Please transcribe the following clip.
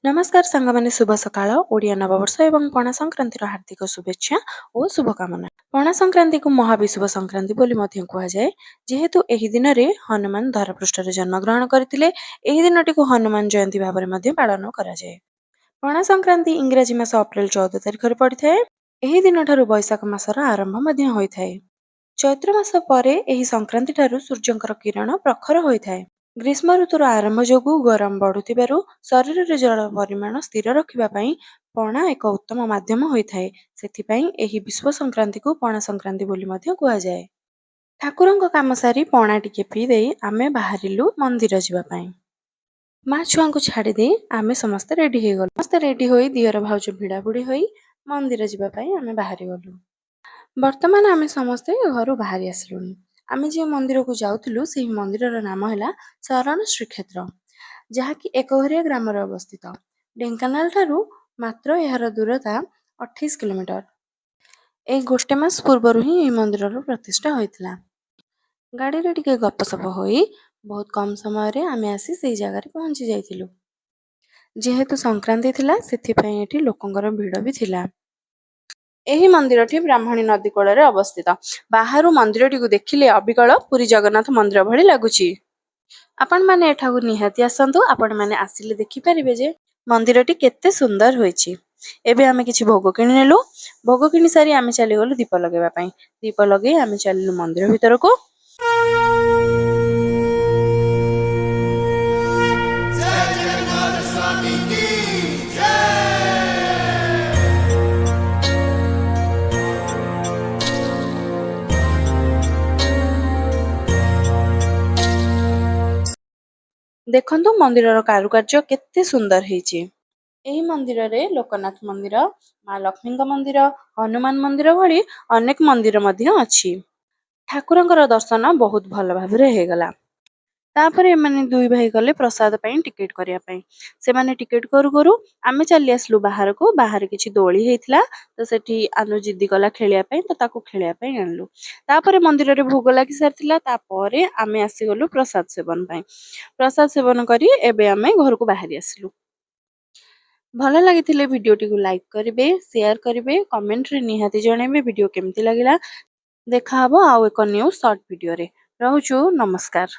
ନମସ୍କାର ସାଙ୍ଗମାନେ, ଶୁଭ ସକାଳ। ଓଡ଼ିଆ ନବବର୍ଷ ଏବଂ ପଣା ସଂକ୍ରାନ୍ତିର ହାର୍ଦ୍ଦିକ ଶୁଭେଚ୍ଛା ଓ ଶୁଭକାମନା। ପଣା ସଂକ୍ରାନ୍ତିକୁ ମହାବିଷୁବ ସଂକ୍ରାନ୍ତି ବୋଲି ମଧ୍ୟ କୁହାଯାଏ। ଯେହେତୁ ଏହି ଦିନରେ ହନୁମାନ ଧରାପୃଷ୍ଠରେ ଜନ୍ମଗ୍ରହଣ କରିଥିଲେ, ଏହି ଦିନଟିକୁ ହନୁମାନ ଜୟନ୍ତୀ ଭାବରେ ମଧ୍ୟ ପାଳନ କରାଯାଏ। ପଣା ସଂକ୍ରାନ୍ତି ଇଂରାଜୀ ମାସ ଅପ୍ରେଲ 14 ତାରିଖରେ ପଡ଼ିଥାଏ। ଏହି ଦିନଠାରୁ ବୈଶାଖ ମାସର ଆରମ୍ଭ ମଧ୍ୟ ହୋଇଥାଏ। ଚୈତ୍ର ମାସ ପରେ ଏହି ସଂକ୍ରାନ୍ତିଠାରୁ ସୂର୍ଯ୍ୟଙ୍କର କିରଣ ପ୍ରଖର ହୋଇଥାଏ। ଗ୍ରୀଷ୍ମ ଋତୁର ଆରମ୍ଭ ଯୋଗୁଁ ଗରମ ବଢ଼ୁଥିବାରୁ ଶରୀରରେ ଜଳ ପରିମାଣ ସ୍ଥିର ରଖିବା ପାଇଁ ପଣା ଏକ ଉତ୍ତମ ମାଧ୍ୟମ ହୋଇଥାଏ। ସେଥିପାଇଁ ଏହି ବିଷୁବ ସଂକ୍ରାନ୍ତିକୁ ପଣା ସଂକ୍ରାନ୍ତି ବୋଲି ମଧ୍ୟ କୁହାଯାଏ। ଠାକୁରଙ୍କ କାମ ସାରି ପଣା ଟିକେ ପିଇଦେଇ ଆମେ ବାହାରିଲୁ ମନ୍ଦିର ଯିବା ପାଇଁ। ମା ଛୁଆଙ୍କୁ ଛାଡ଼ିଦେଇ ଆମେ ସମସ୍ତେ ରେଡ଼ି ହେଇଗଲୁ। ସମସ୍ତେ ରେଡ଼ି ହୋଇ ଦିଅର ଭାଉଜ ଭିଡ଼ାଭିଡ଼ି ହୋଇ ମନ୍ଦିର ଯିବା ପାଇଁ ଆମେ ବାହାରିଗଲୁ। ବର୍ତ୍ତମାନ ଆମେ ସମସ୍ତେ ଘରୁ ବାହାରି ଆସିଲୁଣି। ଆମେ ଯେଉଁ ମନ୍ଦିରକୁ ଯାଉଥିଲୁ, ସେହି ମନ୍ଦିରର ନାମ ହେଲା ଶରଣ ଶ୍ରୀକ୍ଷେତ୍ର, ଯାହାକି ଏକଘରିଆ ଗ୍ରାମରେ ଅବସ୍ଥିତ। ଢେଙ୍କାନାଳ ଠାରୁ ମାତ୍ର ଏହାର ଦୂରତା 28 କିଲୋମିଟର। ଏଇ ଗୋଟେ ମାସ ପୂର୍ବରୁ ହିଁ ଏହି ମନ୍ଦିରର ପ୍ରତିଷ୍ଠା ହୋଇଥିଲା। ଗାଡ଼ିରେ ଟିକେ ଗପସପ ହୋଇ ବହୁତ କମ୍ ସମୟରେ ଆମେ ଆସି ସେଇ ଜାଗାରେ ପହଞ୍ଚି ଯାଇଥିଲୁ। ଯେହେତୁ ସଂକ୍ରାନ୍ତି ଥିଲା, ସେଥିପାଇଁ ଏଠି ଲୋକଙ୍କର ଭିଡ଼ ବି ଥିଲା। ଏହି ମନ୍ଦିରଟି ବ୍ରାହ୍ମଣୀ ନଦୀ କୂଳରେ ଅବସ୍ଥିତ। ବାହାରୁ ମନ୍ଦିରଟିକୁ ଦେଖିଲେ ଅବିକଳ ପୁରୀ ଜଗନ୍ନାଥ ମନ୍ଦିର ଭଳି ଲାଗୁଛି। ଆପଣମାନେ ଏଠାକୁ ନିହାତି ଆସନ୍ତୁ। ଆପଣମାନେ ଆସିଲେ ଦେଖିପାରିବେ ଯେ ମନ୍ଦିରଟି କେତେ ସୁନ୍ଦର ହୋଇଛି। ଏବେ ଆମେ କିଛି ଭୋଗ କିଣିନେଲୁ। ଭୋଗ କିଣି ସାରି ଆମେ ଚାଲିଗଲୁ ଦୀପ ଲଗେଇବା ପାଇଁ। ଦୀପ ଲଗେଇ ଆମେ ଚାଲିଲୁ ମନ୍ଦିର ଭିତରକୁ। जय जगन्नाथ स्वामी की जय। ଦେଖନ୍ତୁ, ମନ୍ଦିରର କାରୁକାର୍ଯ୍ୟ କେତେ ସୁନ୍ଦର ହେଇଛି। ଏହି ମନ୍ଦିରରେ ଲୋକନାଥ ମନ୍ଦିର, ମା ଲକ୍ଷ୍ମୀଙ୍କ ମନ୍ଦିର, ହନୁମାନ ମନ୍ଦିର ଭଳି ଅନେକ ମନ୍ଦିର ମଧ୍ୟ ଅଛି। ଠାକୁରଙ୍କର ଦର୍ଶନ ବହୁତ ଭଲ ଭାବରେ ହେଇଗଲା। ତାପରେ ଏମାନେ ଦୁଇ ଭାଇ ଗଲେ ପ୍ରସାଦ ପାଇଁ ଟିକେଟ କରିବା ପାଇଁ। ସେମାନେ ଟିକେଟ କରୁ କରୁ ଆମେ ଚାଲି ଆସିଲୁ ବାହାରକୁ। ବାହାରେ କିଛି ଦୋଳି ହେଇଥିଲା, ତ ସେଠି ଆନୁ ଜିଦ୍ଦି କଲା ଖେଳିବା ପାଇଁ, ତ ତାକୁ ଖେଳିବା ପାଇଁ ଆଣିଲୁ। ତାପରେ ମନ୍ଦିରରେ ଭୋଗ ଲାଗି ସାରିଥିଲା। ତାପରେ ଆମେ ଆସିଗଲୁ ପ୍ରସାଦ ସେବନ ପାଇଁ। ପ୍ରସାଦ ସେବନ କରି ଏବେ ଆମେ ଘରକୁ ବାହାରି ଆସିଲୁ। ଭଲ ଲାଗିଥିଲେ ଭିଡ଼ିଓଟିକୁ ଲାଇକ୍ କରିବେ, ସେୟାର କରିବେ, କମେଣ୍ଟରେ ନିହାତି ଜଣାଇବେ ଭିଡ଼ିଓ କେମିତି ଲାଗିଲା। ଦେଖାହବ ଆଉ ଏକ ନ୍ୟୁ ସର୍ଟ ଭିଡ଼ିଓରେ। ରହୁଛୁ, ନମସ୍କାର।